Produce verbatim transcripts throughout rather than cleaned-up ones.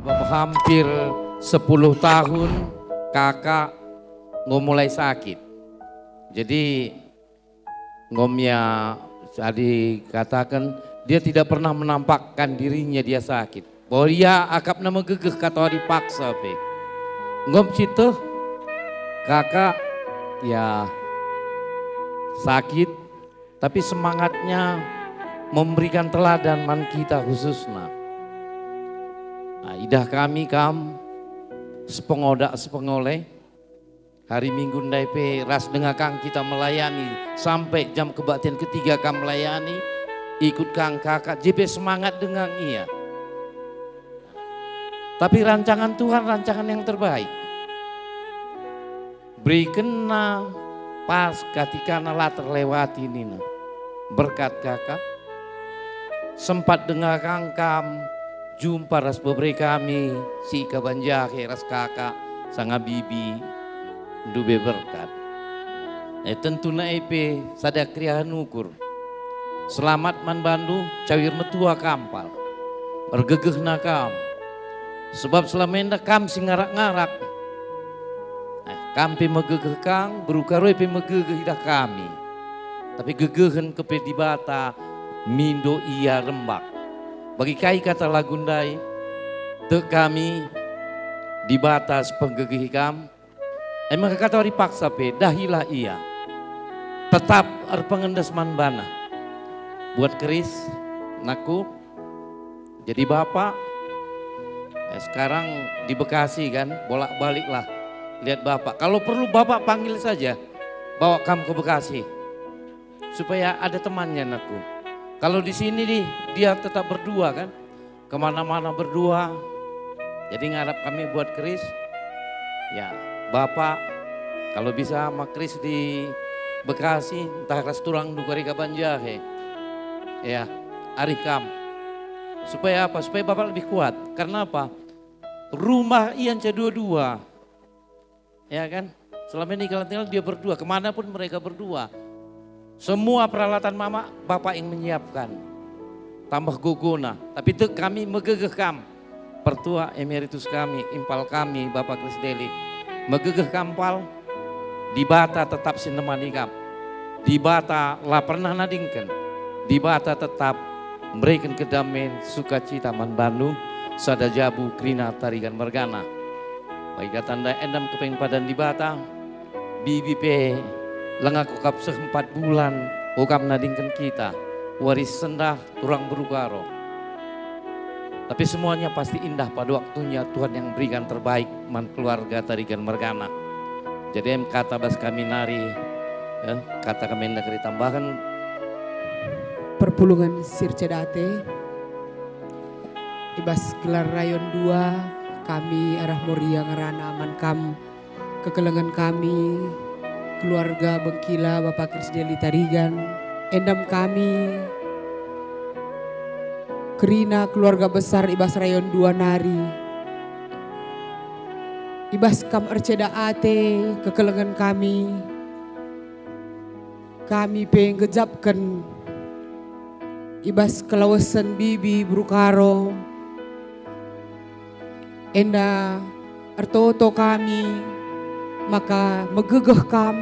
Hampir sepuluh tahun kakak enggo mulai sakit. Jadi, enggo ia tadi kataken, dia tidak pernah menampakkan dirinya dia sakit. Bahwa ia akapna megegeh katawari paksa pe. Enggo sieteh kakak, ya, sakit, tapi semangatnya memberikan teladan man kita khususna. Nah, idah kami kam sepengoda sepengole, hari Minggu ndai pe ras denga kam kita melayani sampai jam kebaktian ketiga kam melayani, ikut kam kakak, je pe semangat denga ia. Tapi rancangan Tuhan rancangan yang terbaik. Berikenna pas katikana la terlewati nina. Berkat kakak. Sempat denga kam jumpa ras bebere kami si i Kabanjahe ras kakak sanga bibi ndube berkat. E, tentuna e pe sada keriahen ukur. Selamat man bandu, cawir metua kam pal. Ergegehna kam. Sebab selama enda kam si ngarak-ngarak. Eh, kam pe megegeh kang, beru Karo e pe megegeh idah kami. Tapi gegehen kepe Dibata mindo ia rembak. Bagi kai kata lagu ndai, tek kami Dibata si penggegehi kam, e maka katawari paksa pe, dahilah ia. Tetap erpengendes man bana. Buat keris, nakku, jadi bapak, eh, sekarang di Bekasi kan, bolak-baliklah lihat bapak. Kalau perlu bapak panggil saja, bawa kam ke Bekasi. Supaya ada temannya, nakku. Kalau di sini, di, dia tetap berdua kan, kemana-mana berdua. Jadi ngarap kami buat keris, ya, bapak, kalau bisa ma keris di Bekasi, ntah ras turang duka rika Banjahe. Ya, arih kam. Supaya apa? Supaya bapak lebih kuat. Karena apa? Rumah ia nca dua-dua. Ya kan? Selama ini kalau tinggal dia berdua, kemana pun mereka berdua. Semua peralatan mama, bapak yang menyiapkan. Tambah gogona. Tapi tek kami megegeh kam. Pertua emeritus kami, impal kami, Bapak Chris Daly. Megegeh kam pal, Dibata tetap si nemani kam. Dibata la pernah nadingken. Dibata tetap mereken kedamen sukacita man bandu, sada jabu kerina tarigan mergana. Bagi kata ndai endam kepeng padan Dibata, bibi pe langa kuakap seh empat bulan, ukap nadingken kita, wari sendah turang beru Karo. Tapi semuanya pasti indah pada waktunya, Tuhan yang berikan terbaik man keluarga tarigan mergana. Jadi em kata bas kami nari, eh, kata kami enda keri tambahen. Perpulungen si erceda ate, i bas gelar rayon dua, kami arah Moria ngerana man kam kekelengen kami, keluarga Bengkila Bapa Chris Daly Tarigan, endam kami kerina keluarga besar i bas rayon dua nari. I bas kam erceda ate kekelengen kami, kami pe nggejapken i bas kelawesen bibi beru Karo. Enda ertoto kami maka megegeh kam,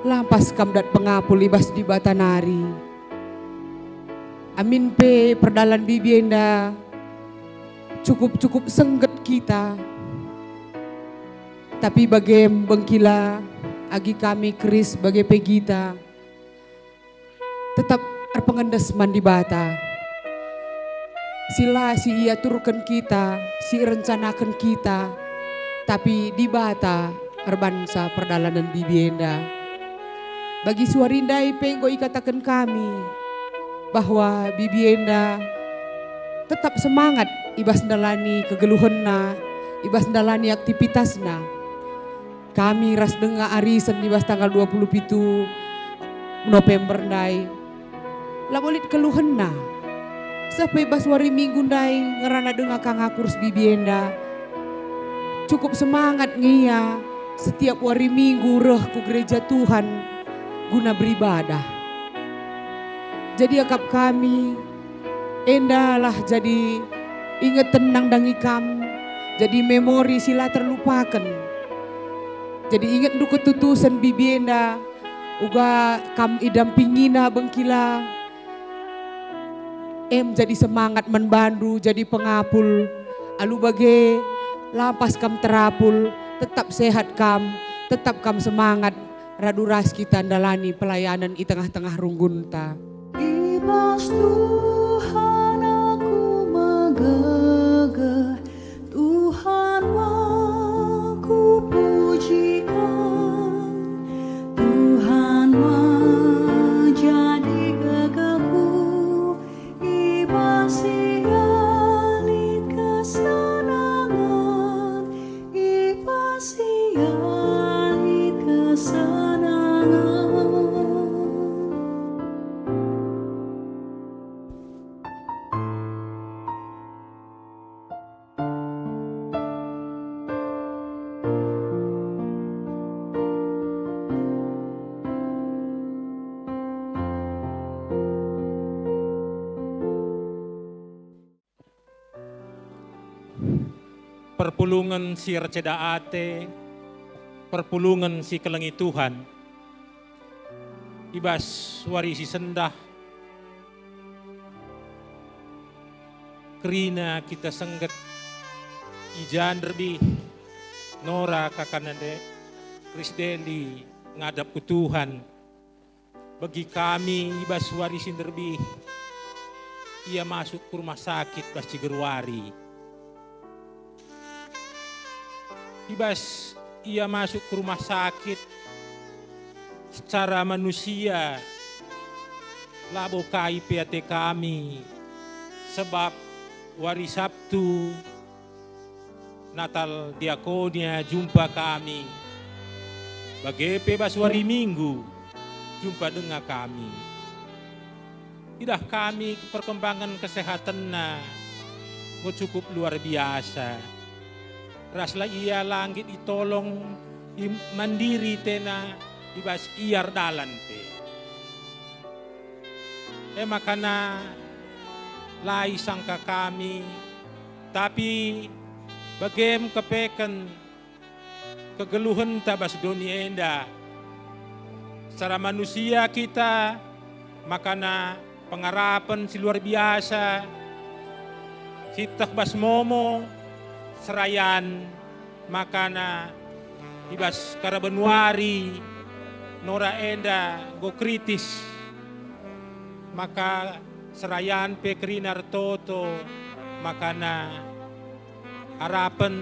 lampas kam dat pengapul i bas Dibata nari. Amin pe perdalan bibi enda cukup-cukup sengget kita. Tapi bagem Bengkila, agi kami keris bage pe kita, tetap erpengendes man Dibata. Si la si iaturken kita, si irencanaken kita, tapi Dibata erbansa perdalanen bibi enda. Bagi suari ndai pe enggo ikataken kami bahwa bibi enda tetap semangat i bas ndalani kegeluhenna, i bas ndalani aktivitasna. Kami ras denga arisen i bas tanggal dua puluh pitu November ndai. Labo lit keluhenna. Seh pe bas wari Minggu ndai ngerana denga ka ngaku ras bibi enda. Cukup semangat nge ia setiap wari Minggu reh ku gereja Tuhan guna beribadah. Jadi akap kami, endalah jadi Inget tenang nandangi kam, jadi memori si la terlupaken. Jadi ingetndu ketutusen bibi enda, uga kam idampingina bengkila. Em jadi semangat man bandu, jadi pengapul. Alu bage, la pas kam terapul, tetap sehat kam, tetap kam semangat, radu ras kita ndalani pelayanen i tengah-tengah runggunta. I bas Tuhan aku megegeh, Tuhan me kupujiken, Tuhan me jadi gegehku. I bas Ia lit kesenangen, i bas Ia lit kesenangen. Perpulungen si erceda ate, perpulungen si kelengi Tuhan. I bas wari si sendah, kerina kita sengget i ja nderbih Nora kakana nde Krisdeli ngadap ku Tuhan. Bagi kami i bas wari si nderbih, ia masuk ku rumah sakit bas ciger wari. I bas ia masuk ku rumah sakit, secara manusia labo kai pe ate kami, sebab wari Sabtu Natal Diakonia jumpa kami, bage pe bas wari Minggu jumpa denga kami. Idah kami perkembangan kesehatenna enggo cukup luar biasa. Ras la ia la nggit itolong, i-, mandiri tena i bas ia erdalan pe. E makana la isangka kami, tapi bagem kepeken kegeluhenta bas doni enda. Secara manusia kita makana pengarapen si luar biasa, sieteh bas momo serayan makana i bas karaben wari Nora enda enggo kritis, maka serayan pe kerina ertoto makana arapen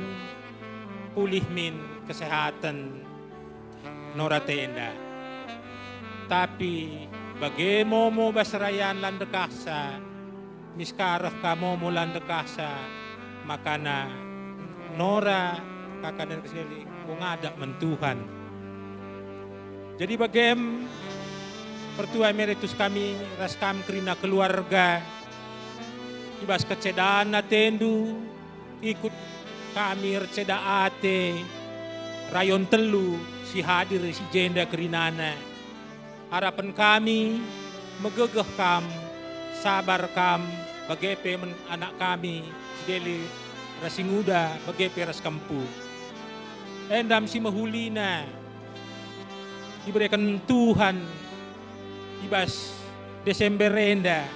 pulih min kesehaten Nora enda. Tapi bage momo bas serayan la ndekahsa, miskareh ka momo la ndekahsa, makana Nora kakana Krisdeli enggo ngadap man Tuhan. Jadi bagem, pertua emeritus kami ras kam kerina keluarga, i bas kecedan atendu, ikut kami erceda ate rayon telu si hadir si jenda kerinana. Arapen kami megegeh kam, sabar kam, bage pe man anak kami si dele ras si nguda, bage pe ras kempu. Enda me si mehulina ibereken Tuhan i bas Desember enda.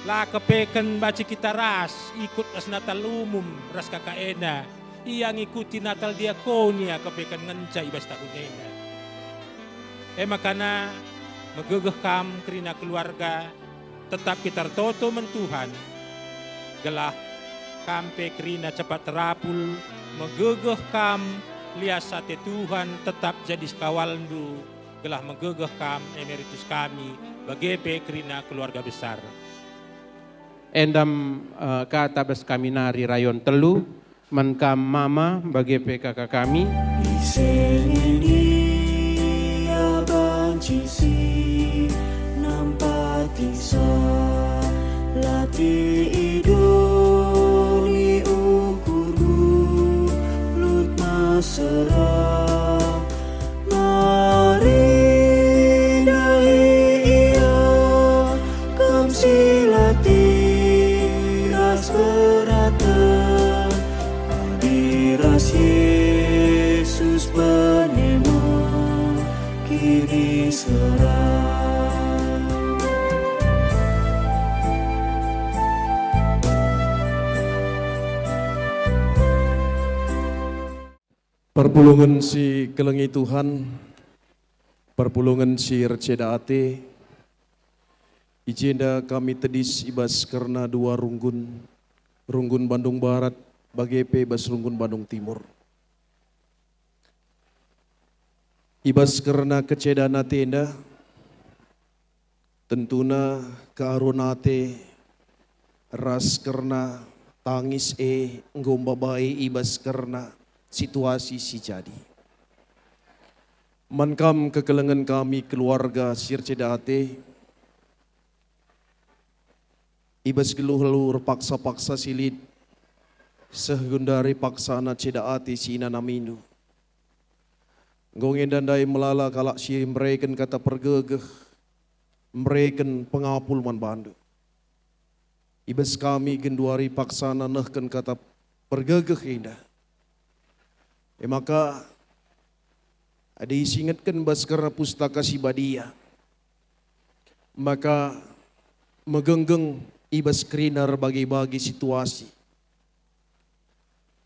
La kepeken banci kita ras ikut ras Natal umum ras K K enda. Ia ngikuti Natal Diakonia kepeken ngenca i bas tahun enda. E makana megegeh kam kerina keluarga, tetap kita ertoto man Tuhan, gelah kam pe kerina cepat terapul, megegeh kam, lias ate Tuhan tetap jadi sekawalndu, gelah megegeh kam emeritus kami, bage pe kerina keluarga besar. Enda me, eh, kata bas kami nari rayon telu, man kam mama, bage pe kaka kami. Ise nge ia banci si nampati salati i doni ukurku, lut mesera. Mari dahi ia, kam si latih Beraten adi ras Yesus penemu kiniseran. Perpulungen si kelengi Tuhan, perpulungen si erceda ate, i jenda kami tedis i bas kerna dua runggun, runggun Bandung Barat, bage pe i bas runggun Bandung Timur. I bas kerna kecedan atenda, tentuna kearuhen ate ras kerna tangis e enggo mbabai i bas kerna situasi si jadi. Man kam kekelengen kami keluarga si erceda ate, i bas geluh alu erpaksa-paksa si lit, seh genduari paksana ceda ate si inanamindu. Enggo nge enda ndai melala kalak si mereken kata pergegeh, mereken pengapul man bandu. I bas kami genduari paksana nehken kata pergegeh enda. E maka, adi isingetken bas kerna Pustaka Si Badia, maka megenggeng i bas kerina erbage-bage situasi.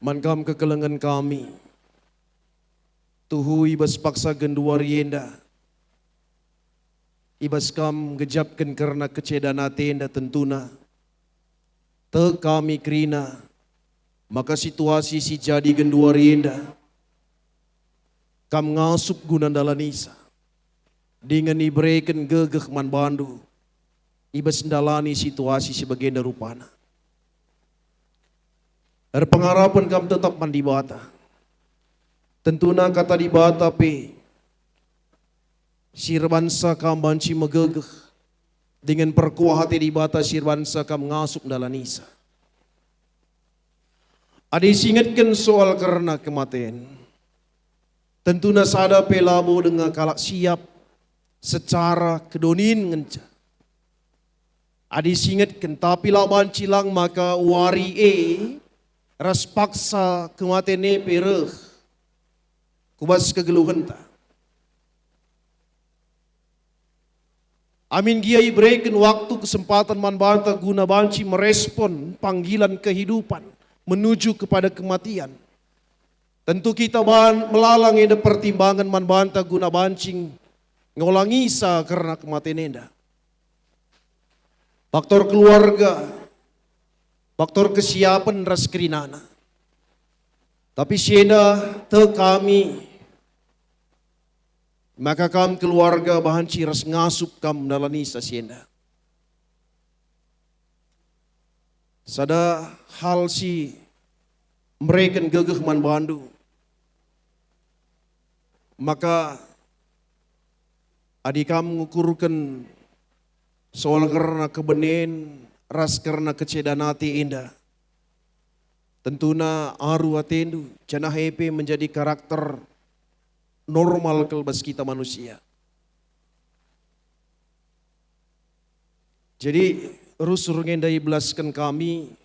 Man kam kekelengen kami, tuhu i bas paksa genduari enda, i bas kam ngejapken kerna kecedan atenda tentuna, tek kami kerina maka situasi si jadi genduari enda kam ngasup guna ndalanisa, dingen ibereken gegeh man bandu i bas ndalani situasi si bagenda rupana. Erpengarapen kam tetap man Dibata. Tentuna kata Dibata pe si erbansa kam banci megegeh, dingen perkuah ate Dibata si erbansa kam ngasup ndalanisa. Adi isingetken soal kerna kematen, tentuna sada pe labo denga kalak siap secara kedonin ngenca. Adi isingetken, tapi la banci lang maka wari e ras paksa kematen e pe reh ku bas kegeluhenta. Amin gia ibereken waktu kesempatan man banta guna banci merespon panggilan kehidupan menuju kepada kematian. Tentu kita ban-, melala nge enda pertimbangen man banta guna banci ngolangisa kerna kematen enda. Faktor keluarga, faktor kesiapen ras kerinana. Tapi si enda tek kami, maka kam keluarga banci ras ngasup kam ndalanisa si enda. Sada hal si mereken gegeh man bandu, maka adi kam ngukurken soal kerna kebenen ras kerna kecedan ate enda, tentuna aru atendu, janah e pe menjadi karakter normal kal bas kita manusia. Jadi, rusur nge enda ibelasken kami,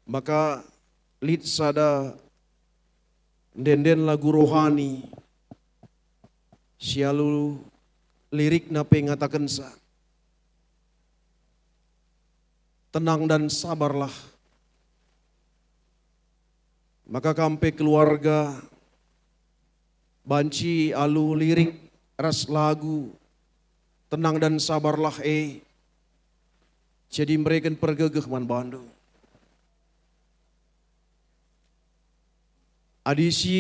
maka lit sada ende-enden lagu rohani si alu lirikna pe ngatakensa, "Tenang dan sabarlah." Maka kam pe keluarga banci alu lirik ras lagu "Tenang dan Sabarlah" e jadi mereken pergegeh man bandu. Adi si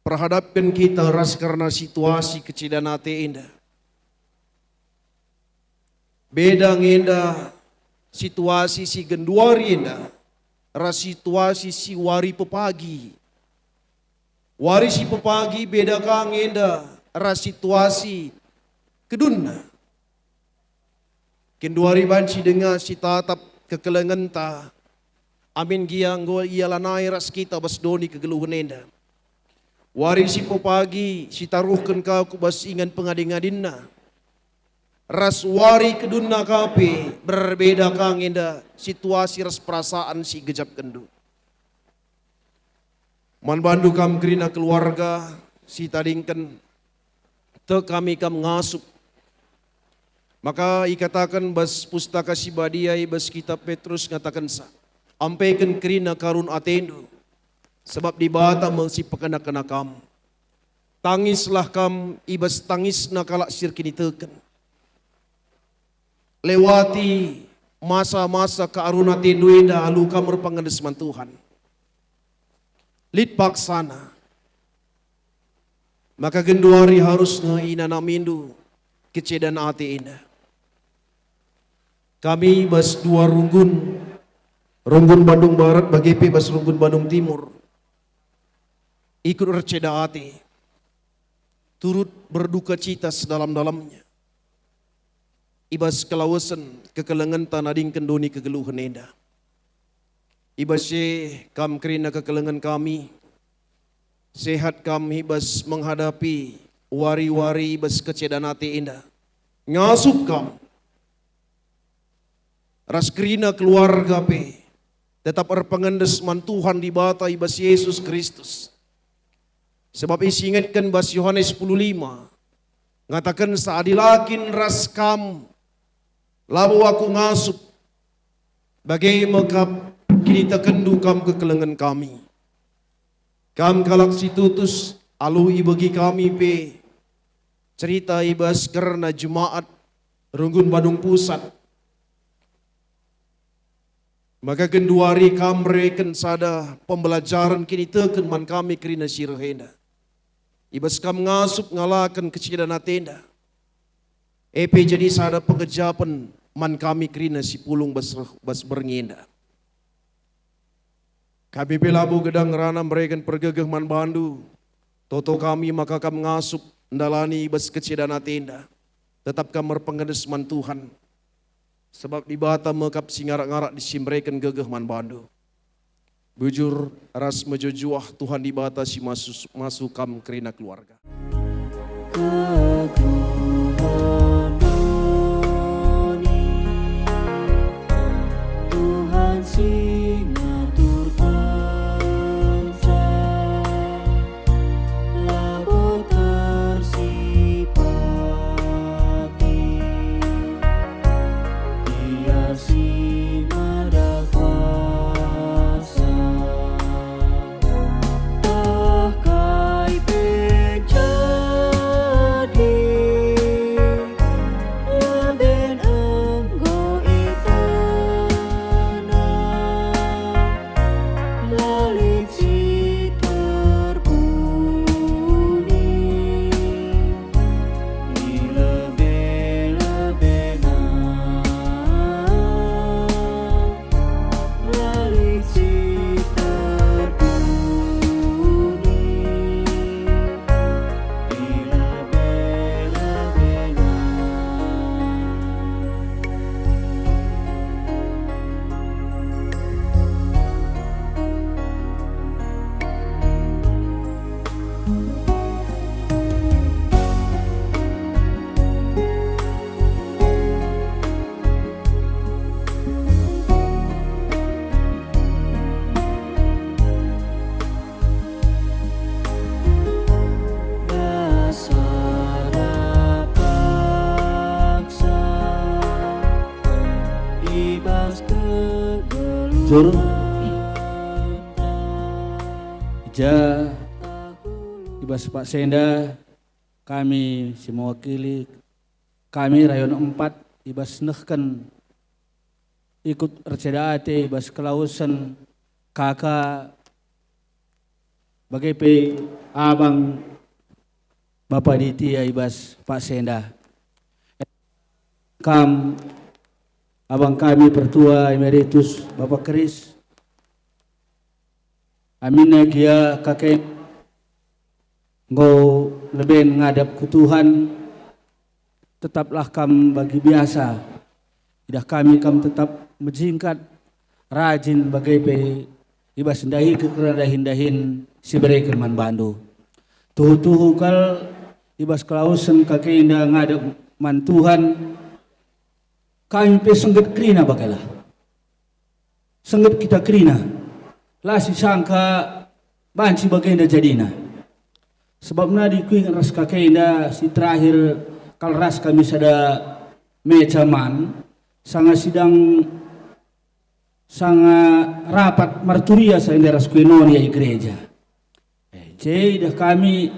perhadapken kita ras kerna situasi kecedan ate enda, beda nge enda situasi si genduari enda ras situasi si wari pepagi. Wari si pepagi beda ka nge enda ras situasi kedunna. Genduari banci denga si tatap kekelengenta, amin gia enggo ia lanai ras kita bas doni kegeluhen enda. Wari si pepagi si taruhken ka ku bas ingan pengadi-ngadinna. ras wari kedunna ka pe berbeda ka nge enda situasi ras perasaan si igejapkenndu. Man bandu kam kerina keluarga si tadingken, tek kami kam ngasup. Maka ikataken bas Pustaka Si Badia i bas Kitap Petrus ngatakenca, "Ampeken kerina karun atendu, sabap Dibata me si pekena-kena kam. Tangislah kam i bas tangisna kalak si erkiniteken. Lewati masa-masa kearun atendu enda alu kam erpengendes man Tuhan." Lit paksana. Maka genduari harus nge inanamindu kecedan ate enda. Kami bas dua runggun, runggun Bandung Barat bage pe bas runggun Bandung Timur, ikut erceda ate, turut berduka cita sedalam-dalamnya i bas kelawesen kekelengenta nadingken doni kegeluhen enda. I bas e kam kerina kekelengen kami, sehat kam i bas menghadapi wari-wari i bas kecedan ate enda. Ngasup kam ras kerina keluarga pe tetap erpengendes man Tuhan Dibata i bas Yesus Kristus. Sebab isingetken bas Yohanes sepuluh lima, ngatakenca, "Adi la kin ras kam labo aku ngasup, bage me kap kinitekenndu kam kekelengen kami." Kam kalak si tutus, alu ibegi kami pe cerita i bas kerna jemaat runggun Bandung Pusat. Maka genduari kam mereken sada pembelajaren kiniteken man kami kerina si reh enda. I bas kam ngasup ngalaken kecedan ate enda, e pe jadi sada pengejapen man kami kerina si pulung bas reh, bas berngi enda. Kami pe labo gedang ngerana mereken pergegeh man bandu. Toto kami maka kam ngasup ndalani i bas kecedan ate enda. Tetap kam erpengendes man Tuhan. Sebab Dibata me kap si ngarak-ngarak si mereken gegeh man bandu. Bujur ras mejuah-juah Tuhan Dibata si masu, masu kam kerina keluarga. Kegeluhen doni, Tuhan si ngaturkenca, labo tersipati. Ia si mada kuasa, tah kai pe jadi, leben enggo itena, la lit si terpudi. I lebe-lebena, la lit si terpudi. I lebe-lebena. Dasar paksa i bas kegeluhen. Jur. I ja, i bas paksa enda, kami si mewakili kami rayon empat i bas nehken ikut erceda ate i bas kelawesen kaka bage pe abang Bapa Ditia i bas paksa enda. Kam, abang kami pertua emeritus, Bapa Kris, aminna gia kaka enggo leben ngadap ku Tuhan, tetaplah kam bagi biasa. Idah kami kam tetap mejingkat, rajin bage pe i bas ndahi kerna dahin-dahin si ibereken man bandu. Tuhu-tuhu kal i bas kelawesen kaka enda ngadap man Tuhan, kami pe sengget kerina bagailah. Sengget kita kerina. La sisangka banci bagenda jadina. Sebab nadi kuinget ras kakenda si terakhir kal ras kami sada meja man, sanga sidang, sanga rapat marturia sanga ras koinonia i gereja. Eh, je idah kami,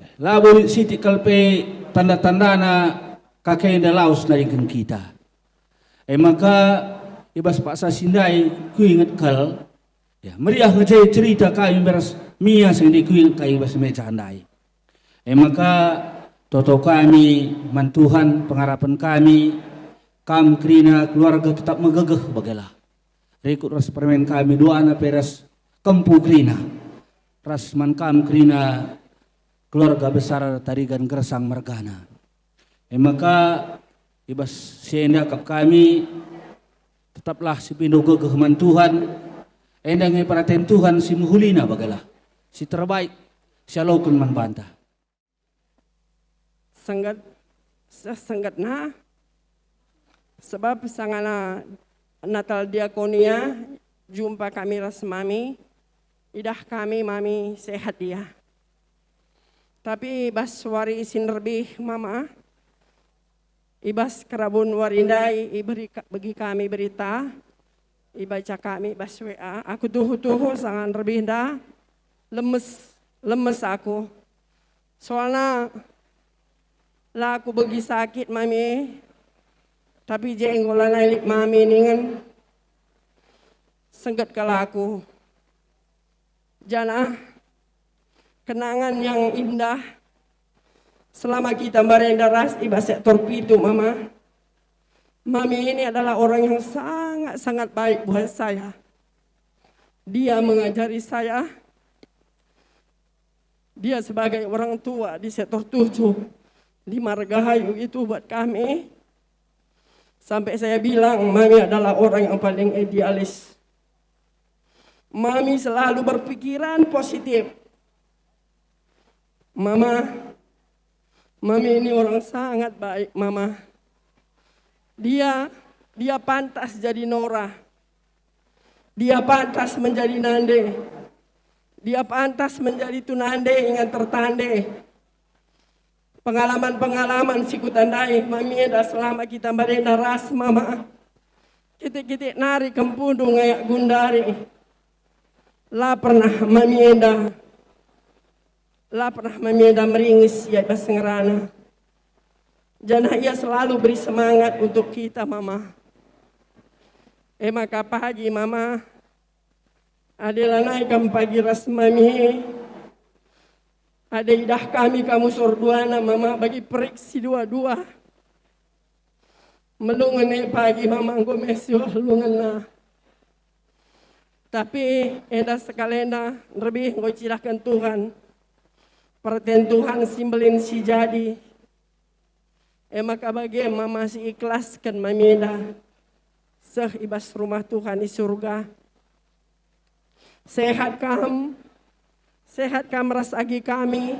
eh, labo lit sitik kal pe tanda-tandana kakenda lawes nadingken kita. E maka, i bas paksa si ndai kuinget kal, ya, meriah nge je cerita kami beras mia sende kuinget kai i bas meja ndai. E maka, toto kami man Tuhan, pengarapen kami, kam kerina keluarga tetap megegeh bagailah. Rikut ras permen kami duana pe ras kempu kerina, ras man kam kerina keluarga besar Tarigan Gersang mergana. E maka, i bas si enda kap kami, tetaplah sipindo gegeh man Tuhan, enda nge peraten Tuhan si mehulina bagailah, si terbaik, sialoken man banta. Sengget, seh senggetna, sebab sangana Natal diakonia, jumpa kami ras mami, idah kami mami sehat ia. Tapi bas wari si nderbih mama, i bas kerabun wari ndai iberi ka-, begi kami berita, ibaca kami bas W A, aku tuhu-tuhu sanga nderbih nda, lemes, lemes aku. Soalna la aku begi sakit mami, tapi je enggo lanai lit mami ningen sengget kal aku. Janah kenangan yang indah selama kita merenda ras i bas sektor pitu, Mama. Mami ini adalah orang yang sangat-sangat baik buat saya. Dia mengajari saya, dia sebagai orang tua di sektor tujuh, di Margahayu itu buat kami. Sampai saya bilang, Mami adalah orang yang paling idealis. Mami selalu berpikiran positif. Mama, Mami ini orang sangat baik, Mama. Dia, dia pantas jadi Nora. Dia pantas menjadi Nande. Dia pantas menjadi Tunande ingan tertande. Pengalaman-pengalaman si kutandai Mami enda selama kita merenda ras, Mama. Kitik-kitik nari kempundu ngayak gundari. La pernah Mami enda, la pernah Mami enda meringis ia i bas ngerana. Janah ia selalu beri semangat untuk kita, Mama. E maka pagi, Mama, adi lanai kam pagi ras Mami, adi idah kami kam usur duana, Mama, bagi perik si dua-dua. Melungen e pagi, Mama, enggo mesuh lungenna. Tapi enda sekalenda nderbih enggo icidahken Tuhan. Perten Tuhan si mbelin si jadi. E maka bage Mama si ikhlasken Mami enda seh i bas rumah Tuhan i surga. Sehat kam, sehat kam ras agi kami,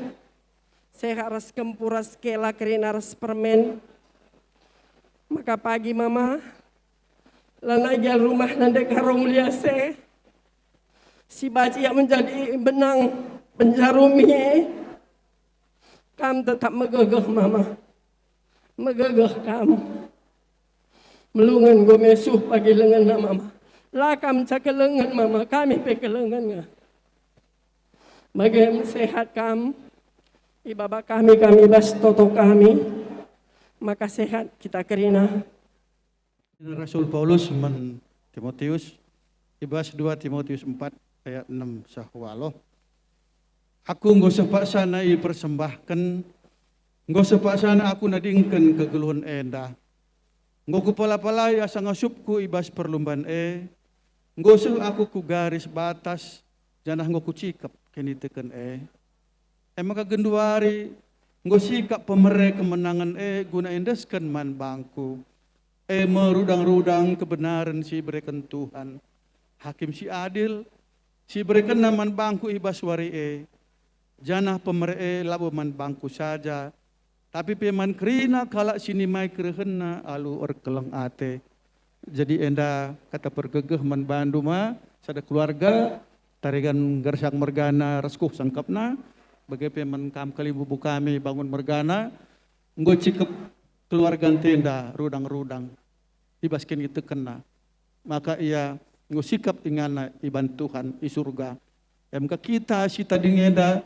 sehat ras kempu ras kela kerina ras permen. Maka pagi Mama, lanai gia rumah nande Karo Muliase, si banci ia menjadi benang penjarumi e. Kam tetap megegeh, Mama. Megegeh kam. Melungen enggo mesuh pagi lengenna, Mama. La kam ca kelengen, Mama, kami pe kelengen nge. Bage sehat kam, ibaba kami, kami bas toto kami, maka sehat kita kerina. Rasul Paulus man Timotius, i bas dua Timotius empat ayat enam seh waluh, "Aku enggo seh paksana ipersembahken, enggo seh paksana aku nadingken kegeluhen enda. Enggo kupala-palai asa ngasupku i bas perlumban e, enggo seh aku ku garis batas, janah enggo kucikep kiniteken e. E maka genduari enggo sikap pemere kemenangen e guna iendesken man bangku, e me rudang-rudang kebenaren si ibereken Tuhan, Hakim si adil, si iberekenNa man bangku i bas wari e, janah pemere e labo man bangku saja, Tapi pe man kerina kalak si nimai kerehenna alu erkeleng ate. Jadi enda kata pergegeh man bandu ma sada keluarga, Taregan Gersang mergana ras Kuh sengkepna, bage pe man kam kalimbubu kami Bangun mergana, enggo cikep keluarga ntenda rudang-rudang i bas kinitekenna. Maka ia enggo sikap inganna iban Tuhan i surga. Emka kita si tading enda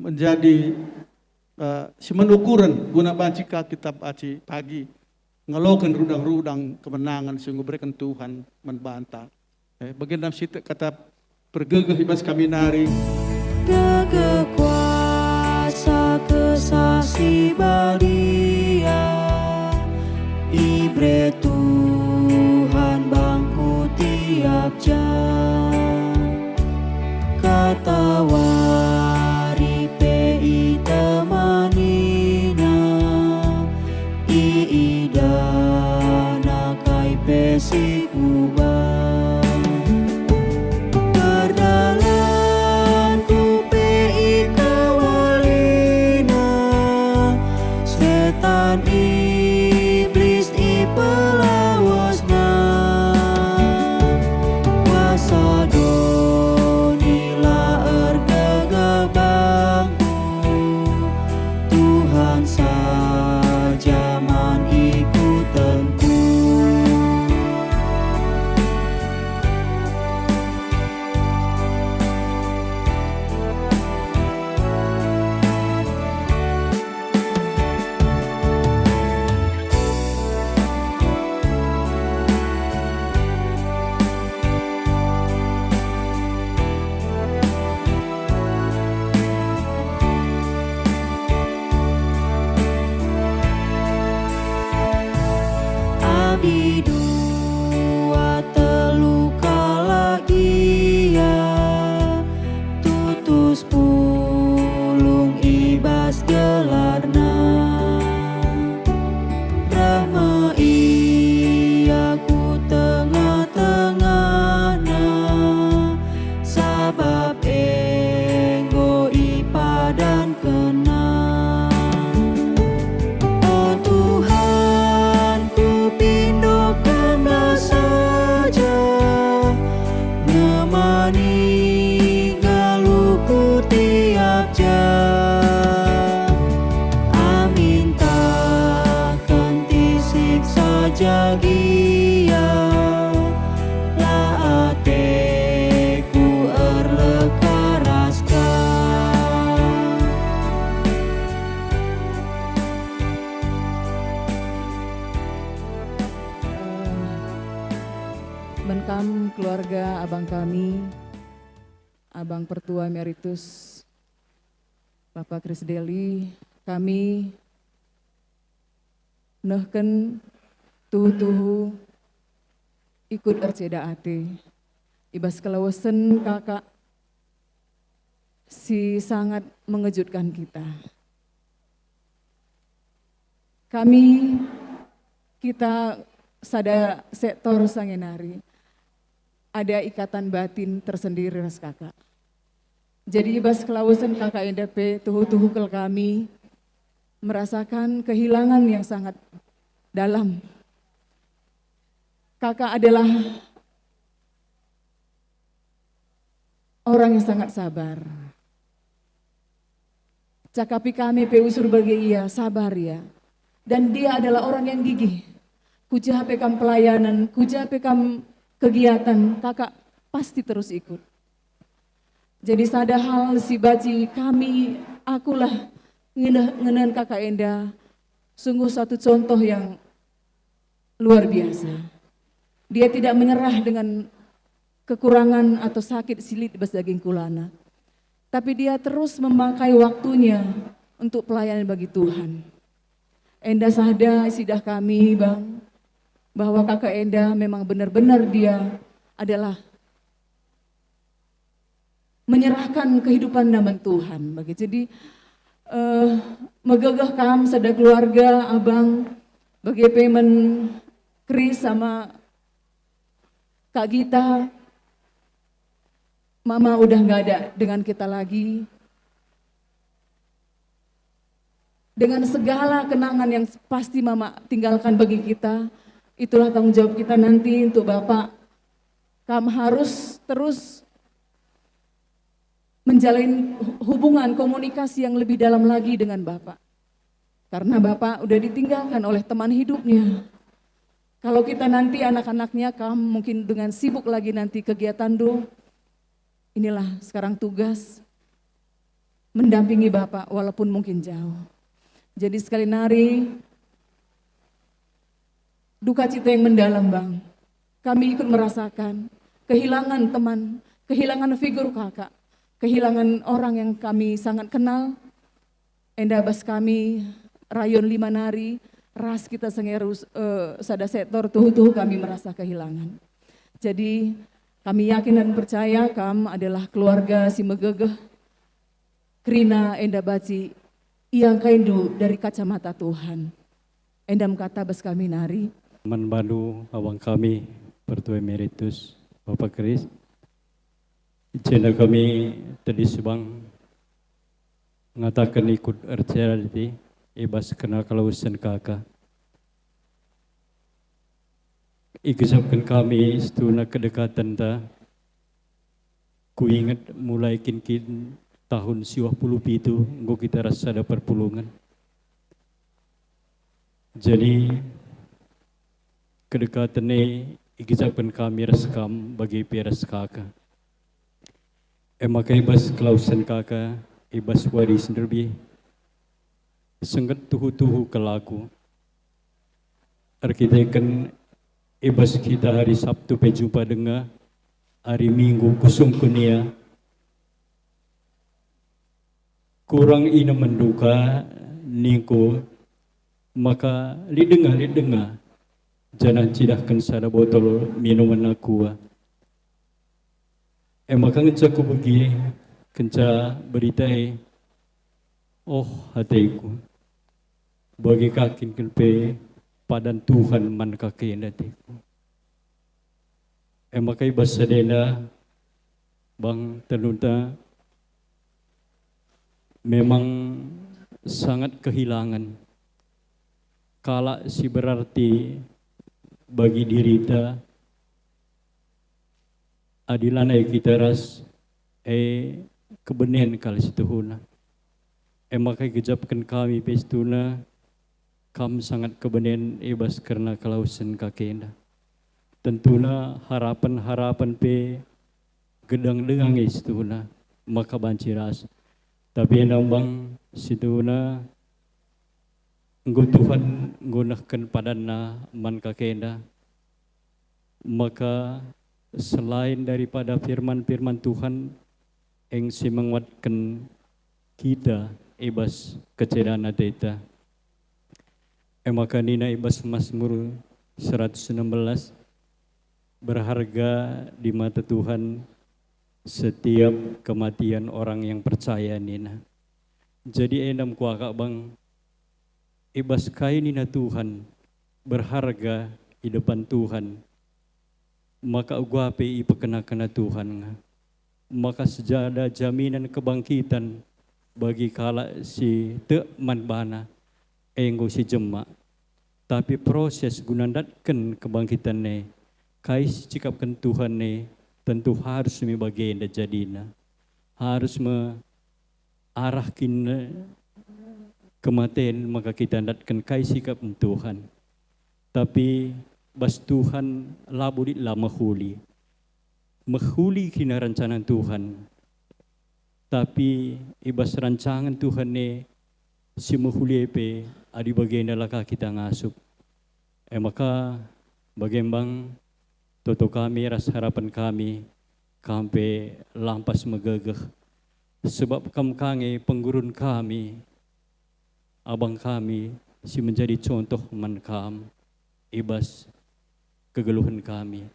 menjadi, eh, si menukuren guna banci ka kita banci pagi ngaloken rudang-rudang kemenangen si enggo ibereken Tuhan man banta. Eh, bagenda sitik kata pergegeh i bas kami nari. Gegeh kuasa Kesah Si Badia, ibere Tuhan bangku tiap jam. Katawari pe itemanina, iidahna kai pe si kuban. Perdalanku pe ikawalina, setan iblis ipelawesna. Kuasa doni la ergegeh bangku, Tuhan saja man ikutenku. Adi dua telu kalak gia tutus pulung i bas gelarna, reh me ia ku tengah-tengahna, sabap enggo ipadankenna. O Tuhan, kupindo Kamlah saja, nemani nggeluhku tiap jam. Amin tah kentisik saja gia, la ateku erleka ras Kam. Eh, man kam keluarga abang kami, Abang Pertua Emeritus Bapa Chris Daly, kami nehken tuhu-tuhu ikut erceda ate i bas kelawesen kakak si sangat mengejutkan kita. Kami, kita sada sektor sangenari ada ikatan batin tersendiri ras kakak. Jadi i bas kelawesen kakak enda pe tuhu-tuhu kal kami merasakan kehilangan yang sangat dalam. Kakak adalah orang yang sangat sabar. Cakapi kami pe usur bage ia, sabar ia. Dan dia adalah orang yang gigih. Kuja pe kam pelayanan, kuja pe kam kegiatan, kakak pasti terus ikut. Jadi sada hal si banci kami, akulah ngene-, ngenen kakak enda, sungguh satu contoh yang luar biasa. Dia tidak menyerah dengan kekurangan atau sakit si lit bas daging kulana. Tapi dia terus memakai waktunya untuk pelayanan bagi Tuhan. Enda sada sidah kami, Bang, bahwa kakak enda memang benar-benar dia adalah menyerahkan kehidupanna man Tuhan. Bage, jadi, eh, megegeh kam sada keluarga, Abang, bage pe man Chris sama Kak Gita, Mama udah nggak ada dengan kita lagi. dengan segala kenangan yang pasti Mama tinggalkan bagi kita, itulah tanggung jawab kita nanti untuk Bapak. Kam harus terus menjalin hu-, hubungan komunikasi yang lebih dalam lagi dengan Bapak. Karena Bapak udah ditinggalkan oleh teman hidupnya. Kalau kita nanti anak-anaknya, kam mungkin dengan sibuk lagi nanti kegiatanndu, inilah sekarang tugas mendampingi Bapak walaupun mungkin jauh. Jadi sekali nari, duka cita yang mendalam, Bang. Kami ikut merasakan kehilangan teman, kehilangan figur kakak, kehilangan orang yang kami sangat kenal. Enda bas kami rayon lima nari, ras kita sengerus, eh, sada sektor tuhu-tuhu kami merasa kehilangan. Jadi, kami yakin dan percaya kam adalah keluarga si megegeh, kerina enda banci iangkaindu dari kacamata Tuhan. Enda me kata bas kami nari. Man bandu abang kami, Pertua Emeritus, Bapak Kris. I jenda kami tedis bang ngataken ikut ercera ate i bas kerna kelawesen kaka. Igejapken kami situhuna kedekatenta. Kuinget mulai kin-kin tahun siwah puluh pitu enggo kita ras sada perpulungen. Jadi, kedekaten e igejapken kami ras kam bage pe ras kaka. E maka i bas kelawesen kaka, i bas wari si nderbi, sengget tuhu-tuhu kal aku. Erkiteken i bas kita hari Sabtu pe jumpa denga, hari Minggu kusungkun ia. Kurang inemen duka ningku, maka lit denga, lit denga, janah ncidahken sada botol minumen aqua. E maka ngenca kubegi kenca berita e, oh ateku, bage ka kin pe padan Tuhan man kaka enda ateku. E maka i bas sada enda bang tenunta memang sangat kehilangan kalak si berarti bagi dirita. Adi lanai kita ras, e, kebenen kal situhuna. E maka igejapken kami pe situhuna, kam sangat kebenen i bas kerna kelawesen kaka enda. Tentuna harapen-harapen pe gedang-gedang e situhuna maka banci ras. Tapi enda bang situhuna enggo Tuhan enggo nehken padanNa man kaka enda. Maka selain daripada firman-firman Tuhan yang si menguatken kita i bas kecedan ateta. E maka nina i bas Mazmur seratus enam belas, "Berharga di mata Tuhan setiap kematian orang yang percaya," nina. Jadi enda me kuakap bang, i bas kai nina Tuhan, berharga i depan Tuhan, maka uga pe ipekena-kena Tuhan nge. Maka sijada jaminan kebangkitan bagi kalak si tek man baNa, e enggo si jemak. Tapi proses guna ndatken kebangkitan e, kai si cikapken Tuhan e, tentu harus me bagenda jadina. Harus me arah kin kematen maka kita ndatken kai sikap Tuhan. Tapi bas Tuhan labo lit la mehuli. Mehuli kina rancangan Tuhan. Tapi i bas rancangan Tuhan e si mehuli e pe adi bagenda la ka kita ngasup. E maka bage bang toto kami ras harapen kami, kam pe lampas megegeh, sebab kam ka nge penggurun kami, abang kami si menjadi contoh man kam i bas kegeluhen kami.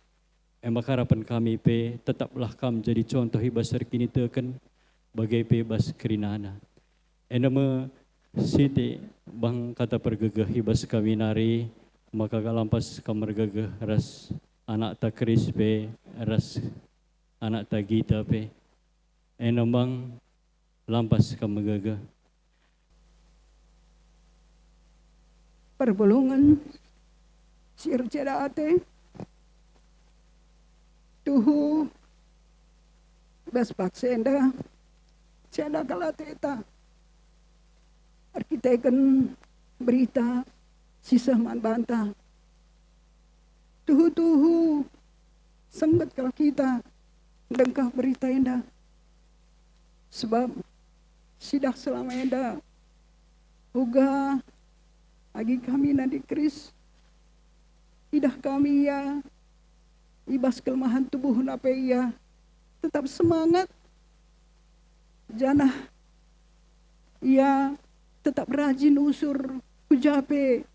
E maka harapen kami pe tetaplah kam jadi contoh i bas erkiniteken, bage pe i bas kerinana. Enda me sitik bang kata pergegeh i bas kami nari, maka lampas kam ergegeh ras anakta Kris pe, ras anakta Gita pe. Enda bang lampas kam megegeh. perpulungen si erceda ate, tuhu bas paksa enda, ceda kal ateta erkiteken berita si seh man banta. Tuhu-tuhu sengget kal kita ndengkah berita enda, sebab sidah selama enda uga agi kami nande Kris, idah kami ia i bas kelemahen tubuhna pe ia tetap semangat, janah ia tetap rajin usur ku ja pe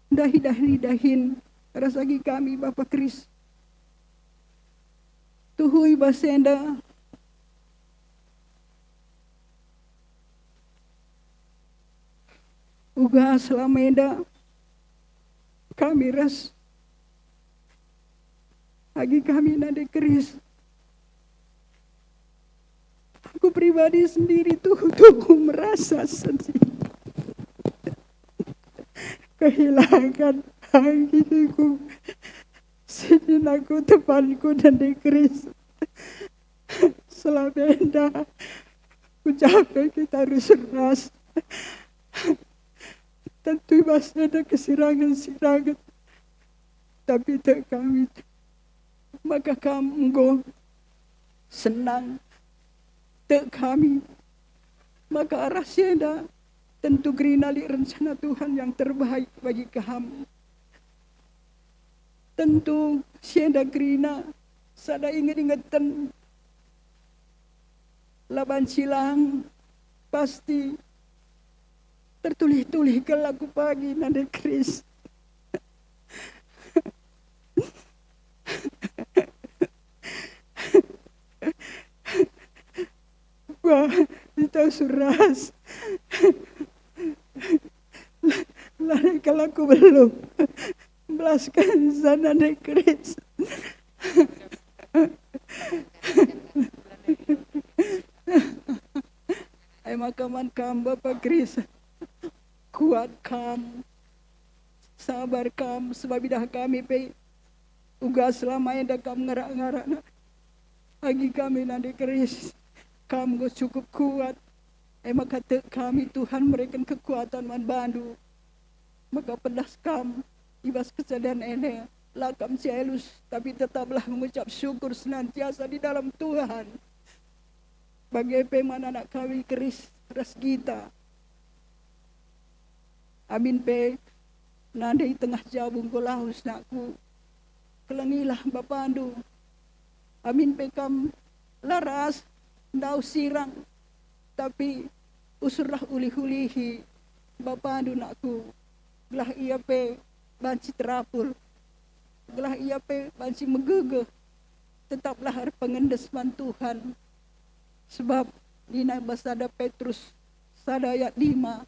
ndahi dahin ras agi kami Bapa Kris. Tuhu i bas enda, uga selama enda kami ras agi kami nande Kris. Aku pribadi sendiri tuhu-tuhu merasa sedih. Kehilangan agiku, sinin aku temanku nande Kris. Selama enda ku ja pe kita rusur ras. Tentu i bas enda kesirangen-sirangen, tapi tek kami maka kam enggo senang. Tek kami maka arah si enda tentu kerina lit rencana Tuhan yang terbaik bagi kam. Tentu si enda kerina sada inget-ingeten, la banci lang, pasti tertulih-tulih kal aku pagi nande Kris. Wah, itau suras. Lari kal aku belum. Belasken sana nande Kris. Ai maka man kam Bapa Kris, kuat kam, sabar kam, sebab idah kami pe uga selama enda kam ngarak-ngarakna. Agi kami nande Kris, kam enggo cukup kuat. E maka tek kami Tuhan mereken kekuatan man bandu. Maka pedas kam i bas kecelian enda, la kam cielus, tapi tetaplah mengucap syukur senantiasa di dalam Tuhan. Bage pe man anak kami Kris ras Gita. Amin pe nande i tengah jabu enggo lawes nakku, kelengilah bapandu. Amin pe kam la ras ndauh sirang, tapi usurlah ulih-ulihi bapandu nakku, gelah ia pe banci terapul, gelah ia pe banci megegeh. Tetaplah erpengendes man Tuhan, sebab nina bas sada Petrus sada ayat lima,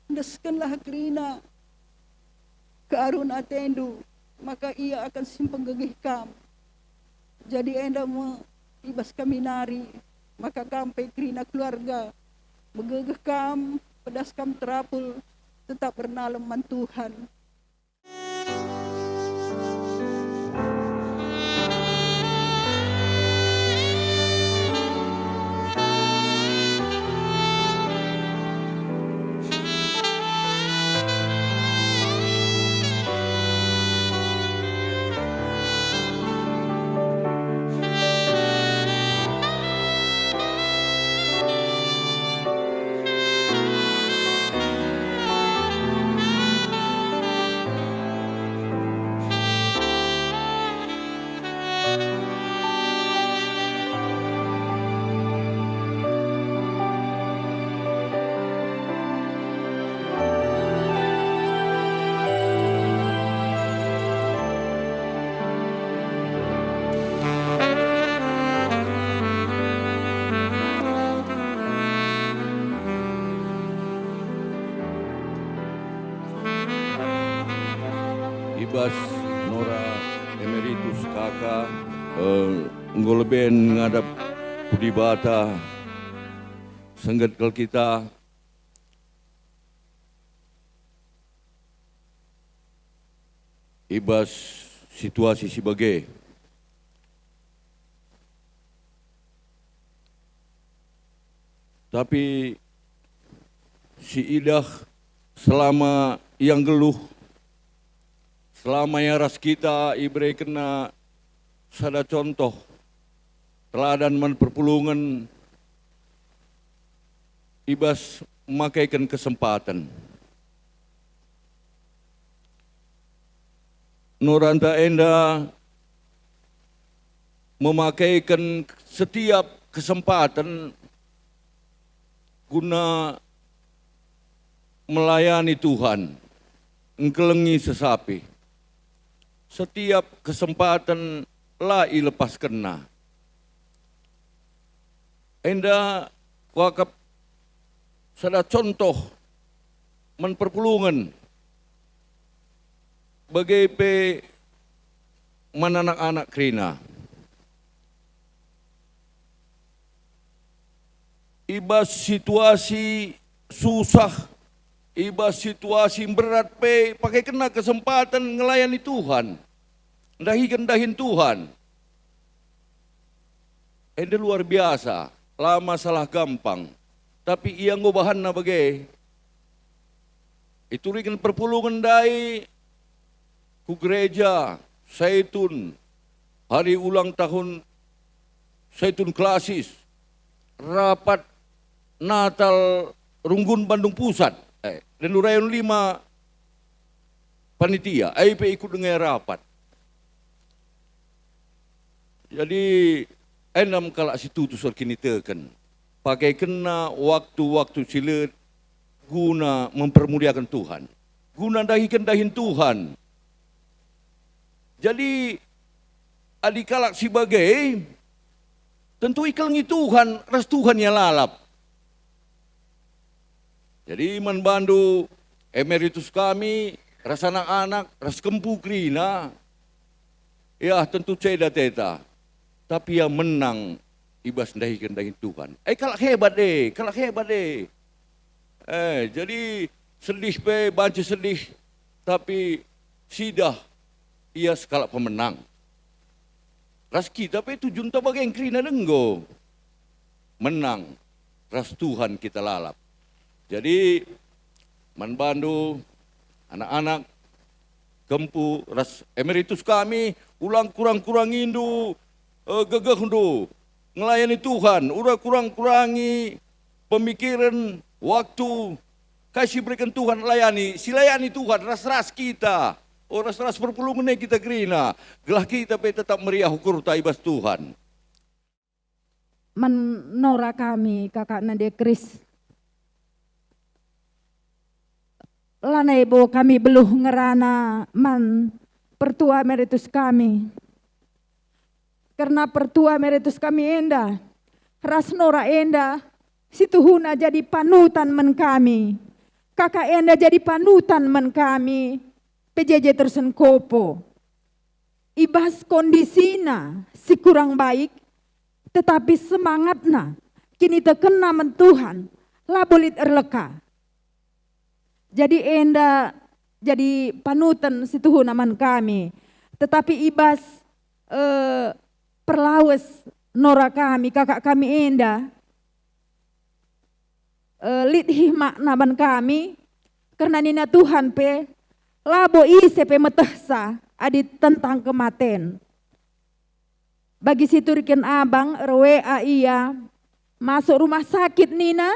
"Endeskenlah kerina kearun atendu, maka ia akan si mpegegeh kam." Jadi enda me i bas kami nari, maka kam pe kerina keluarga, megegeh kam, pedas kam terapul, tetap ernalem man Tuhan. I bas Nora Emeritus K K, eh, enggo leben ngadap ku Dibata, sengget kal kita. i bas situasi si bage. Tapi siidah selama ia nggeluh, selama ia ras kita, iberekenna sada contoh teladan man perpulungen i bas makeken kesempaten. Noranta enda memakeken setiap kesempaten guna melayani Tuhan, engkelengi sesapi. Setiap kesempaten la ilepaskenna. Enda kuakap sada contoh man perpulungen, bage pe man anak-anak kerina. I bas situasi susah, i bas situasi mberat pe, pakekenna kesempaten ngelayani Tuhan, ndahiken dahin Tuhan. Enda luar biasa, la masalah gampang. Tapi ia enggo bahanna bage. Ituriken perpulungen ndai ku gereja Saitun, hari ulang tahun Saitun Klasis, rapat Natal Runggun Bandung Pusat, eh, Dendu Rayon lima panitia, ai pe ikut denga rapat. Jadi, enda me kalak si tutus erkiniteken. Pakekenna waktu-waktu si lit guna mempermuliaken Tuhan, guna ndahiken dahin Tuhan. Jadi, adi kalak si bage, tentu ikelengi Tuhan, ras Tuhan ia lalap. Jadi man bandu emeritus kami, ras anak-anak, ras kempu kerina, ya, tentu ceda ateta, tapi ia menang i bas ndahiken dahin Tuhan. Eh, kalak hebat e, kalak hebat e. Eh, jadi sedih pe banci sedih, tapi sidah ia sekalak pemenang. Ras kita pe tujunta bage kerina denggo. Menang ras Tuhan kita lalap. Jadi, man bandu, anak-anak, kempu, ras emeritus kami, ulang kurang-kurangindu, eh, gegehndu ngelayani Tuhan, ura kurang-kurangi pemikiren, waktu, kai si ibereken Tuhan layani, si layani Tuhan ras-ras kita, o, ras-ras perpulungen e kita kerina, gelah kita pe tetap meriah ukurta i bas Tuhan. Man nora kami, kakak nande Kris. Lanai bo kami beluh ngerana man pertua emeritus kami. Kerna pertua emeritus kami enda, ras nora enda, si tuhuna jadi panutan man kami. Kakak enda jadi panutan man kami, P J J Tersen Kopo. I bas kondisina si kurang baik, tetapi semangatna, kinitekenna man Tuhan, labo lit erleka. Jadi enda jadi panutan si tuhuna man kami. Tetapi i bas, eh, perlawes nora kami, kakak kami enda, eh, lit hikmatna man kami, kerna nina Tuhan pe, labo ise pe metehsa adi tentang kematen. Bagi si ituriken abang, erwea ia masuk rumah sakit nina,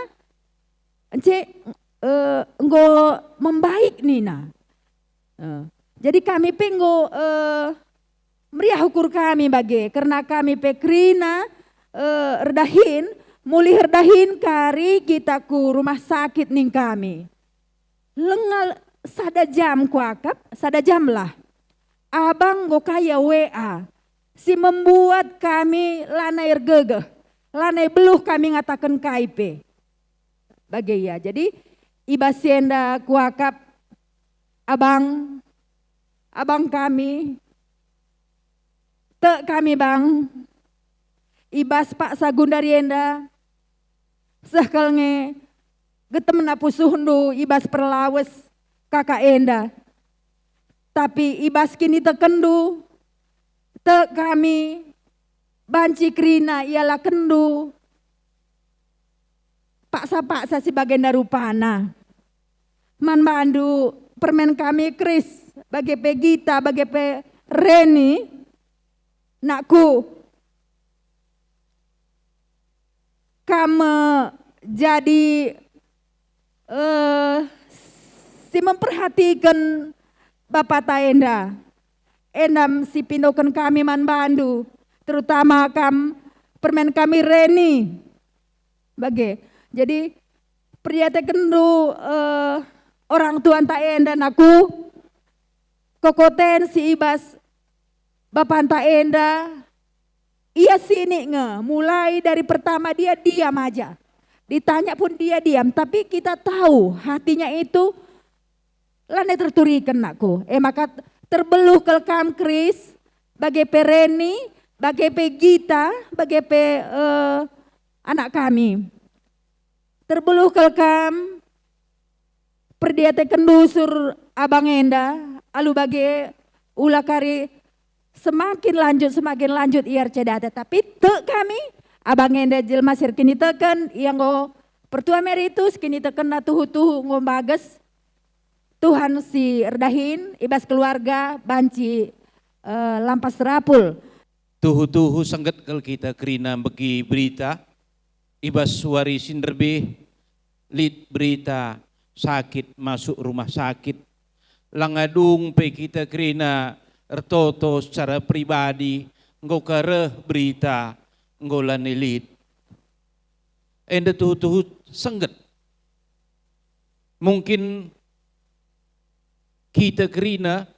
ence, eh, enggo membaik nina. Eh, jadi kami pe enggo, eh, meriah ukur kami bage, kerna kami pe kerina, eh, erdahin, mulih erdahin kari kita ku rumah sakit ning kami. Lenga sada jam kuakap, sada jam lah. Abang enggo ka ia W A, si membuat kami lanai ergegeh, lanai beluh kami ngataken kai pe. Bage ia. Jadi, i bas si enda kuakap, abang, abang kami, tek kami, bang, i bas paksa gundari enda, seh kal nge getemna pusuhndu i bas perlawes kakak enda. tapi i bas kinitekenndu, tek kami banci kerina ialakenndu paksa-paksa si bagenda rupana. Man bandu permen kami Kris, bage pe Gita, bage pe Reni, nakku, kam me jadi, eh, si memperhatiken bapata enda. Enda si pindoken kami man bandu, terutama kam permen kami Reni. Bage. Jadi, perdiatekenndu, eh, orang tuanta enda, nakku, kekoten si i bas bapanta enda, ia sinik nge, mulai dari pertama dia diam aja. Ditanya pun dia diam, tapi kita tahu hatinya itu lanai terturiken, nakku. E maka terbeluh kal kam Kris, bage pe Reni, bage pe Gita, bage pe, eh, anak kami. Terbeluh kal kam perdiatekenndu sur abang enda, alu bage ula kari semakin lanjut, semakin lanjut ia ercedate. Tapi tek kami, abang enda jelma si erkiniteken, ia enggo pertua emeritus, kinitekenna tuhu-tuhu enggo mbages. Tuhan si erdahin i bas keluarga banci, eh, lampas rapul. Tuhu-tuhu sengget kal kita kerina megi berita. I bas wari si nderbih, lit berita sakit masuk rumah sakit. Langa dung pe kita kerina ertoto secara pribadi, enggo ka reh berita, enggo lanai lit. Enda tuhu-tuhu sengget. Mungkin kita kerina,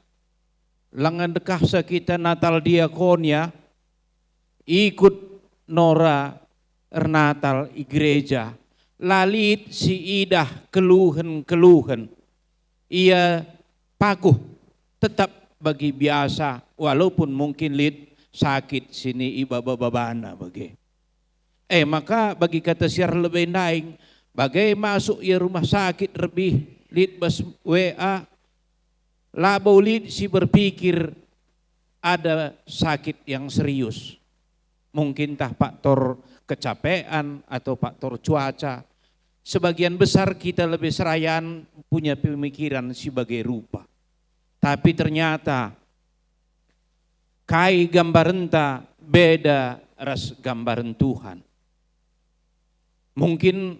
langa ndekahsa kita Natal Diakonia, ikut Nora ernatal i gereja, la lit si idah keluhen-keluhen. Ia pakuh tetap bagi biasa, walaupun mungkin lit sakit si ni i baba-babana bage. E maka bagi kata si arah lebe ndaing, bage masuk ia rumah sakit rebih lit bas W A, labo lit si berpikir ada sakit yang serius. Mungkintah faktor kecapean atau faktor cuaca. Sebagian besar kita lebih serayan punya pemikiran si bage rupa. Tapi ternyata kai gambarenta beda ras gambaren Tuhan. Mungkin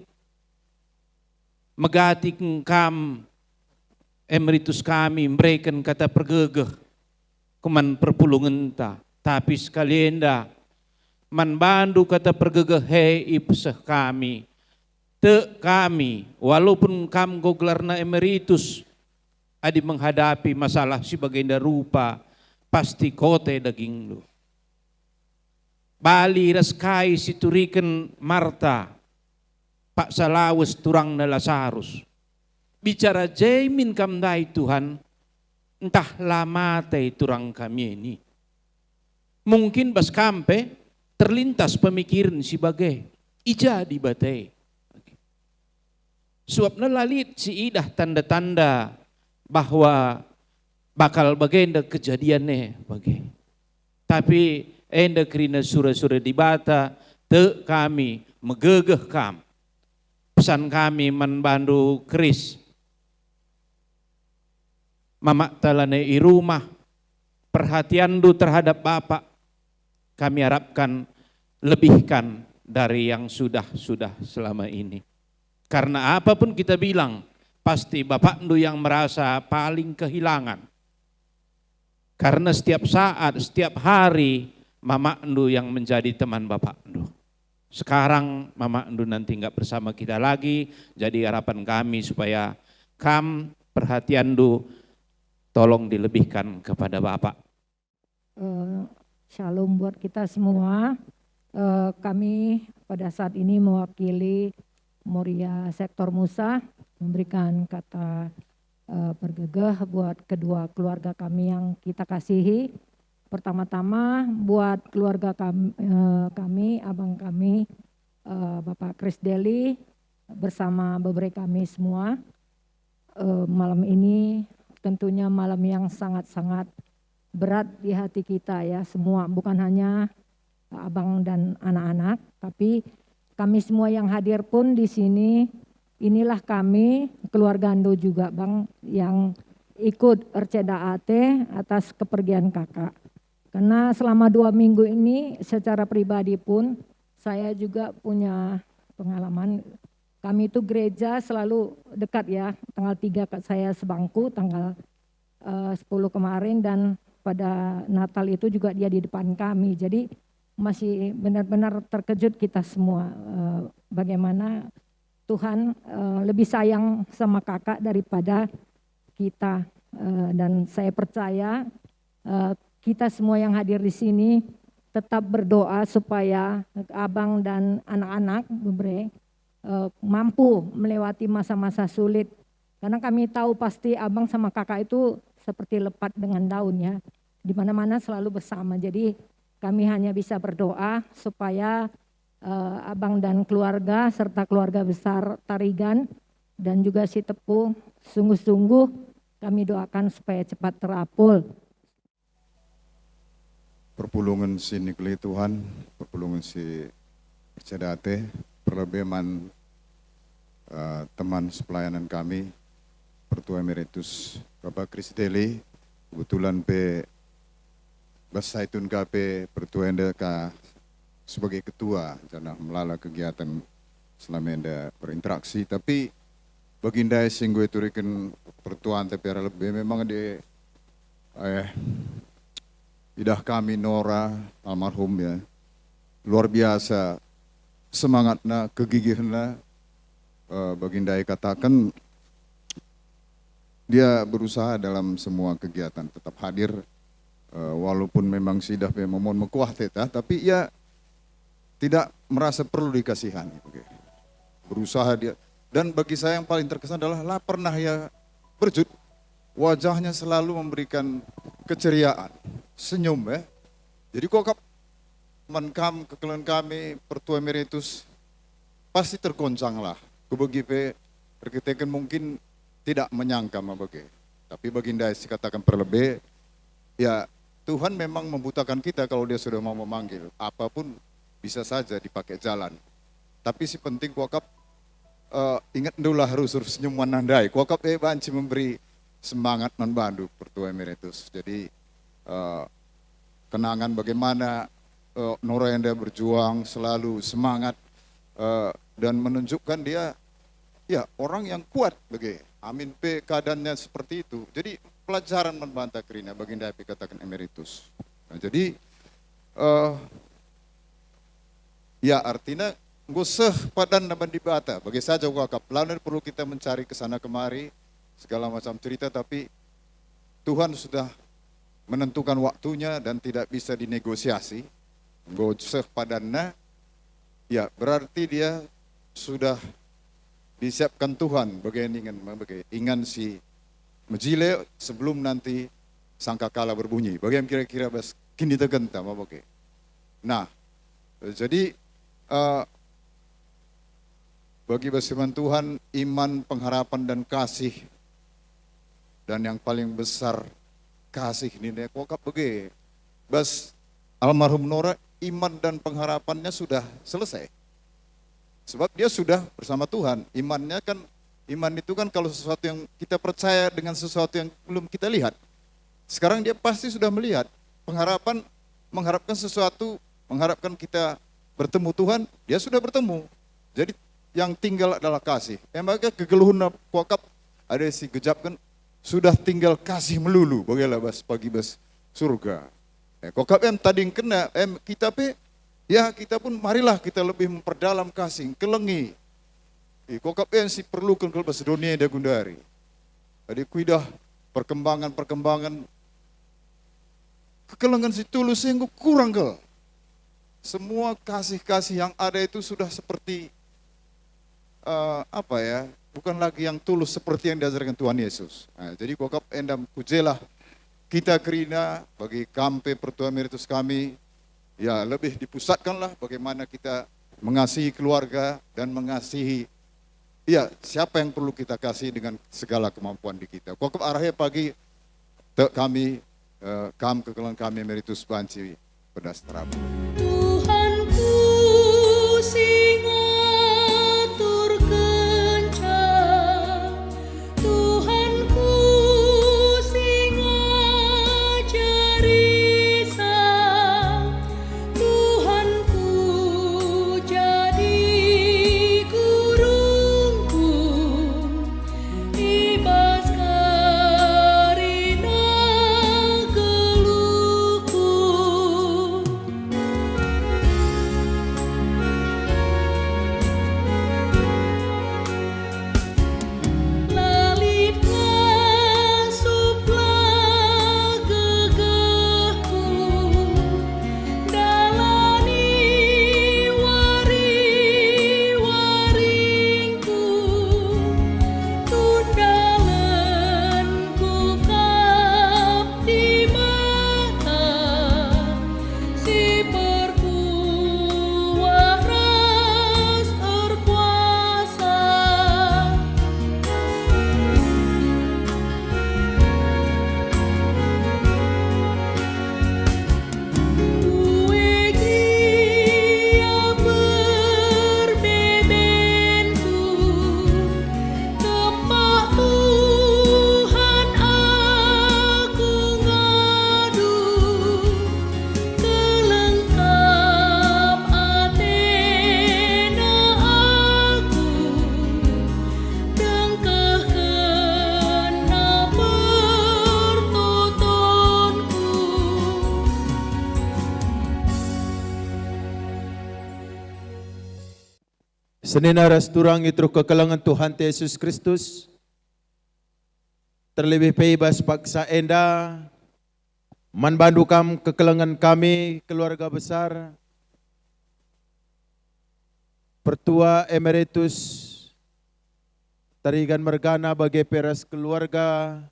megati kam emeritus kami mbereken kata pergegeh kuman perpulungenta, tapi sekali enda man bandu kata pergegeh e ipeseh kami. Tek kami, walaupun kam enggo gelarna emeritus, adi menghadapi masalah si bagenda rupa, pasti kote dagingndu. Bali ras kai si turiken Marta, paksa lawes turangna Lasarus. Bicara je min kam ndai, Tuhan, ntah la mate turang kami ini. Mungkin bas kam pe terlintas pemikiren si bage, i ja Dibata e. Sebabna la lit si idah tanda-tanda bahwa bakal bagenda kejadian e bage. Tapi enda kerina sura-sura Dibata, tek kami, megegeh kam. Pesan kami man bandu Kris. Mamakta lanai i rumah, perhatianndu terhadap Bapak, kami harapkan lebihkan dari yang sudah-sudah selama ini. Karena apapun kita bilang, pasti bapakndu yang merasa paling kehilangan. Karena setiap saat, setiap hari, mamakndu yang menjadi teman bapakndu. Sekarang mamakndu nanti nggak bersama kita lagi, jadi harapan kami supaya kam perhatianndu tolong dilebihkan kepada Bapak. Eh, shalom buat kita semua. Eh, kami pada saat ini mewakili Moria Sektor Musa memberikan kata, eh, pergegeh buat kedua keluarga kami yang kita kasihi. Pertama-tama buat keluarga kam-, eh, kami, abang kami, eh, Bapak Kris Deli bersama bebere kami semua. Eh, malam ini tentunya malam yang sangat-sangat berat di hati kita ya semua, bukan hanya abang dan anak-anak, tapi kami semua yang hadir pun di sini, inilah kami, keluarga Endo juga, Bang, yang ikut erceda ate atas kepergian Kakak. Karena selama dua minggu ini secara pribadi pun saya juga punya pengalaman. Kami itu gereja selalu dekat ya, tanggal tiga ka-, saya sebangku, tanggal, eh, sepuluh kemarin, dan pada Natal itu juga dia di depan kami. Jadi masih benar-benar terkejut kita semua, eh, bagaimana Tuhan, eh, lebih sayang sama Kakak daripada kita. Eh, dan saya percaya, eh, kita semua yang hadir di sini tetap berdoa supaya abang dan anak-anak, bebere, eh, mampu melewati masa-masa sulit. Karena kami tahu pasti abang sama kakak itu seperti lepat dengan daun ya. Di mana-mana selalu bersama. Jadi kami hanya bisa berdoa supaya, eh, abang dan keluarga serta keluarga besar Tarigan dan juga si Tepu sungguh-sungguh kami doakan supaya cepat terapul. Perpulungen si nikeli Tuhan, perpulungen si erceda ate, perlebe man, eh, teman sepelayanan kami, Pertua Emeritus Bapak Christelli, kebetulan pe bas Saitun ka pe Pertua enda ka sebagai ketua, janah melala kegiatan selama enda berinteraksi. Tapi bagi ndai si enggo ituriken pertuanta pe arah lebe, memang di, eh, idah kami Nora almarhum ya, luar biasa semangatna, kegigihenna, eh, bagi ndai kataken dia berusaha dalam semua kegiatan tetap hadir, eh, walaupun memang sidah pe momon mekuah teta, tapi ia tidak merasa perlu dikasihani. Oke. Berusaha dia. Dan bagi saya yang paling terkesan adalah la pernah ia berjut. Wajahnya selalu memberikan keceriaan, senyum ya. Jadi kuakap man kam, kekelengen kami, Pertua Emeritus, pasti tergoncanglah. Kubegi pe erkiteken mungkin tidak menyangka mabege. Tapi bagi ndai si kataken perlebe, ya, Tuhan memang membutakan kita kalau Dia sudah mau memanggil. Apapun bisa saja dipakai jalan. Tapi si penting kuakap, eh, inget ndulah rusur senyum man ndai. Kuakap, eh, banci memberi semangat man bandu, Pertua Emeritus. Jadi, eh, kenangan bagaimana, eh, Nora enda berjuang, selalu semangat, eh, dan menunjukkan dia, ya, orang yang kuat bage. Amin pe keadaannya seperti itu. Jadi pelajaran man banta kerina bagi ndai pe kataken Emeritus. Nah, jadi, eh, ya, artina enggo seh padanna man Dibata. Bage saja kuakap, la perlu kita mencari ke sana kemari, segala macam cerita, tapi Tuhan sudah menentukan waktunya dan tidak bisa dinegosiasi. Enggo seh padanna, ya, berarti dia sudah disiapkan Tuhan bage ningen, bage ingan si mejile sebelum nanti sangkakala berbunyi. Bage kira-kira bas kinitekenta mabage. Nah, jadi, eh, bagi bas firman Tuhan, iman, pengharapan, dan kasih, dan yang paling besar, kasih nina kuakap bage. Bas almarhum Nora, iman dan pengharapannya sudah selesai. Sebab dia sudah bersama Tuhan. Imannya kan, iman itu kan kalau sesuatu yang kita percaya dengan sesuatu yang belum kita lihat. Sekarang dia pasti sudah melihat. Pengharapan, mengharapkan sesuatu, mengharapkan kita bertemu Tuhan, dia sudah bertemu. Jadi yang tinggal adalah kasih. E maka kegeluhen kuakap ada si gejapken, sudah tinggal kasih melulu, bage la bas pagi bas surga. E, kuakap em tadingkenna, em kita pe, ya, kita pun marilah kita lebih memperdalam kasih, kelengi. E, kuakap em si perluken kal bas doni enda gundari. Adi kuidah perkembangan-perkembangan, kekelengen si tulus enggo kurang kal. Semua kasih-kasih yang ada itu sudah seperti, eh, apa ya, bukan lagi yang tulus seperti yang diajarkan Tuhan Yesus. Nah, jadi kuakap enda kujelah kita kerina bagi kam pe Pertua Emeritus kami, ya, lebih dipusatkanlah bagaimana kita mengasihi keluarga dan mengasihi Iya, siapa yang perlu kita kasih dengan segala kemampuan di kita? Kuakap arah e pagi, tek kami, eh, kam kekelengen kami emeritus banci pedas terabur. Tuhanku si ngaturkenca, Tuhanku si ngajarisa, Tuhanku jadi gurungku, i bas kerina geluhku. La lit ngasup la gegehku, dalani wari-waringku, tundalanku kap Dibata si perkuah ras erkuasa. Kuegria perbebenku, kempak Tuhan aku ngadu, telengkap atena aku, dengkehkenna pertotonku. Senina ras turang i teruh kekelengen Tuhan Yesus Kristus, terlebih pe i bas paksa enda, man bandu kam kekelengen kami, keluarga besar, Pertua Emeritus Tarigan mergana bage pe ras keluarga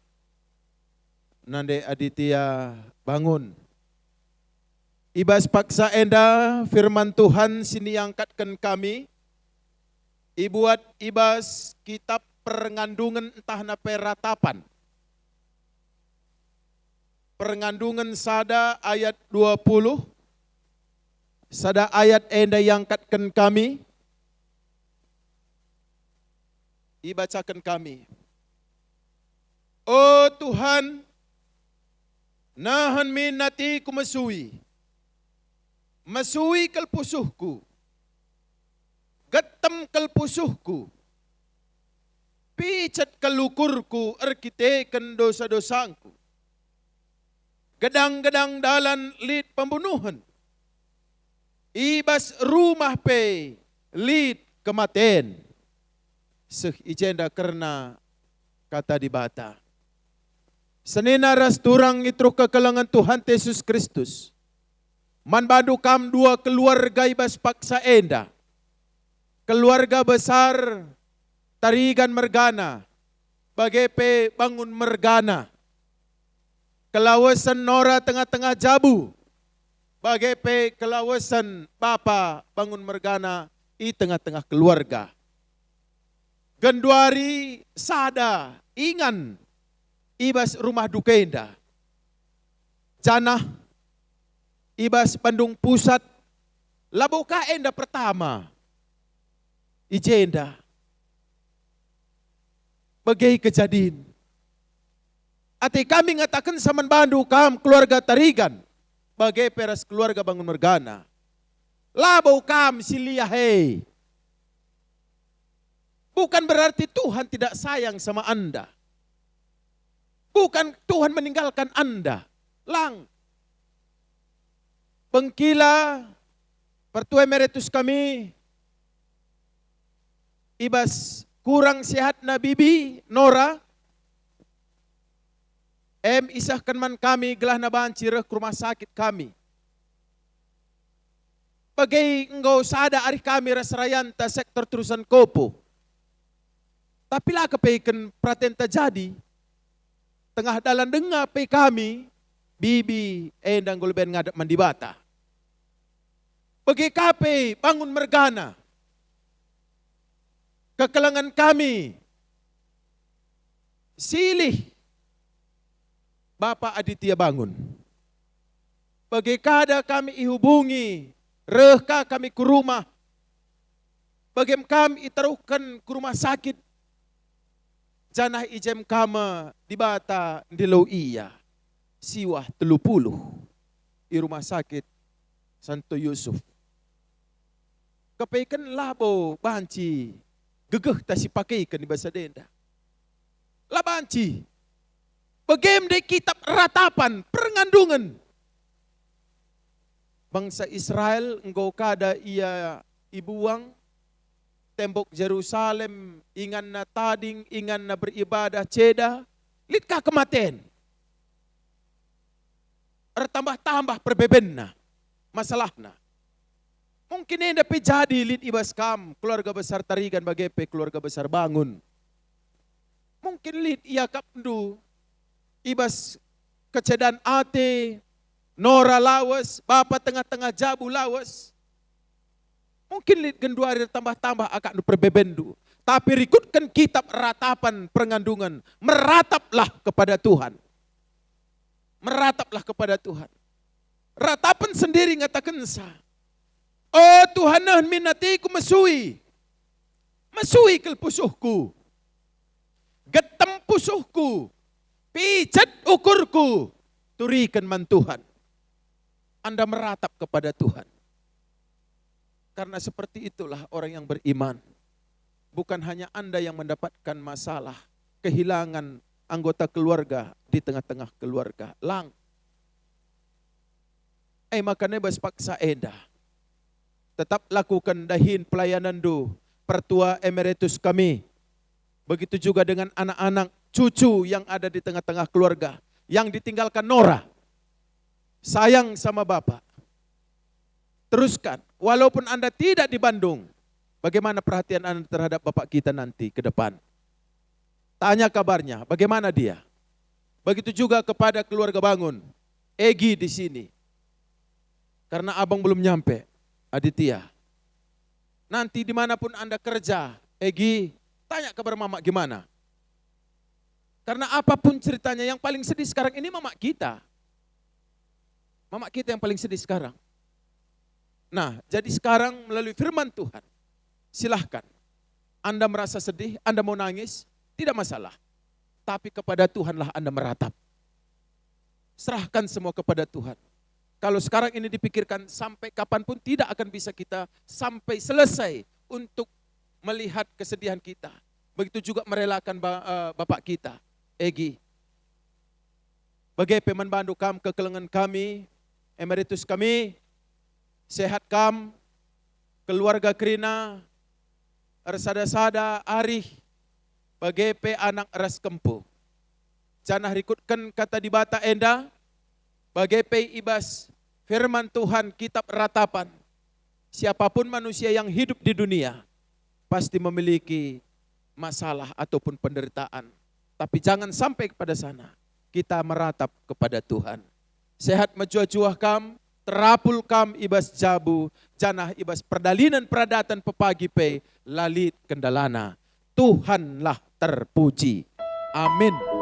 Nande Aditya Bangun. I bas paksa enda firman Tuhan si niangkatken kami, ibuat i bas kitab Perngandungen ntah pe Ratapan. Perngandungen sada ayat dua puluh, sada ayat enda iangkatken kami, ibacaken kami. O Tuhan, nehen min atiku mesui, mesui kal pusuhku, getem kal pusuhku, picet kal ukurku erkiteken dosa-dosangku. Gedang-gedang dalan lit pembunuhen, i bas rumah pe lit kematen. Seh i jenda kerna Kata Dibata. Senina ras turang i teruh kekelengen Tuhan Yesus Kristus, man bandu kam dua keluarga i bas paksa enda, keluarga besar Tarigan mergana, bage pe Bangun mergana, kelawesen Nora tengah-tengah jabu, bage pe kelawesen Bapa Bangun mergana i tengah-tengah keluarga. Genduari sada ingan i bas rumah duka enda, janah i bas Bandung Pusat, labo ka enda pertama i jenda. Bage kejadin. Ate kami ngatakenca man bandu kam keluarga Tarigan, bage pe ras keluarga Bangun mergana. Labo kam si liah e. Bukan berarti Tuhan tidak sayang sama enda. Bukan Tuhan meninggalkan enda. Lang. Bengkila, Pertua Emeritus kami, i bas kurang sehatna bibi Nora, em isehken man kami gelahna banci reh ku rumah sakit kami. Bage enggo sada arih kami ras rayanta sektor Terusan Kopo. Tapi la kepeken peratenta jadi. Tengah dalan denga pe kami, bibi enda enggo leben ngadep man Dibata. Bage ka pe Bangun mergana. kekelengen kami, silih Bapa Aditya Bangun. Bage kada kami ihubungi, reh ka kami ku rumah, bagem kam itaruhken ku rumah sakit, janah i jem kam Dibata ndilo ia siwah telu puluh i Rumah Sakit Santo Yusuf. Kepeken labo banci gegehta sipakeken i bas sada enda. La banci. Bagem ndai kitab ratapan perngandungen. Bangsa Israel enggo kada ia ibuang, tembok Jerusalem inganna tading, inganna beribadah ceda, lit ka kematen. Ertambah-tambah perbebenna, masalahna. Mungkin enda pe jadi lit i bas kam, keluarga besar Tarigan bage pe keluarga besar Bangun. Mungkin lit iakapndu i bas kecedan ate, nora lawes, bapa tengah-tengah jabu lawes. Mungkin lit genduari ertambah-tambah akapndu perbebenndu. Tapi rikutken kitab ratapan perngandungen, merataplah kepada Tuhan. Merataplah kepada Tuhan. Ratapan sendiri ngatakensa, "O Tuhan, nehen min atiku mesui. Mesui kal pusuhku. Getem pusuhku. Picet ukurku. Turiken man Tuhan." Anda meratap kepada Tuhan. Karena seperti itulah orang yang beriman. Bukan hanya Anda yang mendapatkan masalah, kehilangan anggota keluarga di tengah-tengah keluarga. Lang. E maka nebas paksa enda. Tetap lakuken dahin pelayanenndu, pertua emeritus kami. Begitu juga dengan anak-anak, cucu yang ada di tengah-tengah keluarga, yang ditinggalkan Nora. Sayang sama Bapak. Teruskan, walaupun Anda tidak di Bandung, bagaimana perhatian Anda terhadap Bapak kita nanti ke depan? Tanya kabarnya, bagaimana dia? Begitu juga kepada keluarga Bangun, Egi di sini. Karena abang belum nyampe, Aditya. Nanti dimanapun Anda kerja, Egi, tanya kabar mamak gimana. Karena apapun ceritanya, yang paling sedih sekarang ini mamak kita. Mamak kita yang paling sedih sekarang. Nah, jadi sekarang melalui firman Tuhan, silahkan. Anda merasa sedih, Anda mau nangis, tidak masalah. Tapi kepada Tuhanlah Anda meratap. Serahkan semua kepada Tuhan. Kalau sekarang ini dipikirkan, sampai kapanpun tidak akan bisa kita sampai selesai untuk melihat kesedihan kita. Begitu juga merelakan ba-, eh, Bapak kita, Egi. Bage pe man bandu kam kekelengen kami, emeritus kami, sehat kam, keluarga kerina, ersada-sada arih, bage pe anak ras kempu. Janah rikutken Kata Dibata enda, bage pe i bas firman Tuhan, kitab ratapan, siapapun manusia yang hidup di dunia pasti memiliki masalah ataupun penderitaan. Tapi jangan sampai kepada sana. Kita meratap kepada Tuhan. Sehat mejuah-juah kam, terapul kam i bas jabu, janah i bas perdalinen peradaten pepagi pe la lit kendalana. Tuhanlah terpuji. Amin.